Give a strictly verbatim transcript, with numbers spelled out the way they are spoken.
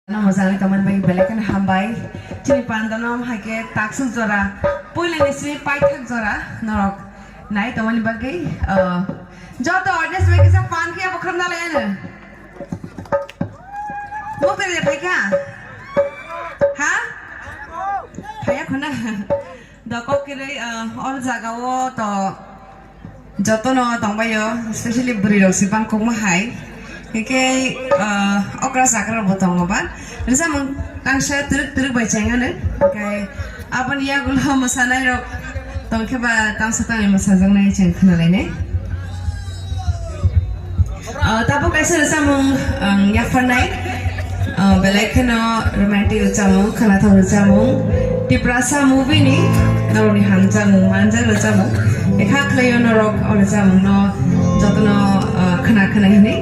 No, mojang tongmani bagwi belai kheno hambai. Chini panda no hai khe taksuk jora, puila ni simi paithak jora norok nai tongmani bagwi, ah, joto audience bai kisa pan khe abo khorokna lai ano. Mukti de phaikha? Ha? Phaiya khuna. Dokok kwrwi, ah, or jaga o to jotono tongbaio, especially bwrwi rok se bangkokma hai. Hingke, ah, okra chakra bo tongo ba. Rwchapmung tangsa twrwk twrwk bai chengano. Hingke aboni yagulo mwsanai rok tongkhe ba tangsa tangwi mwsajaknai cheng khwnalainai. Ah, tabuk kaisa rwchapmung ang yapharnai. Ah, belai kheno romantic rwchapmung, khwnathok rwchapmung. Tiprasa movie ni norokni hamjakmung, manjak rwchapmung. Ekha khlaio norok o rwchapmung no jotono, ah, khwna khwna hinwi.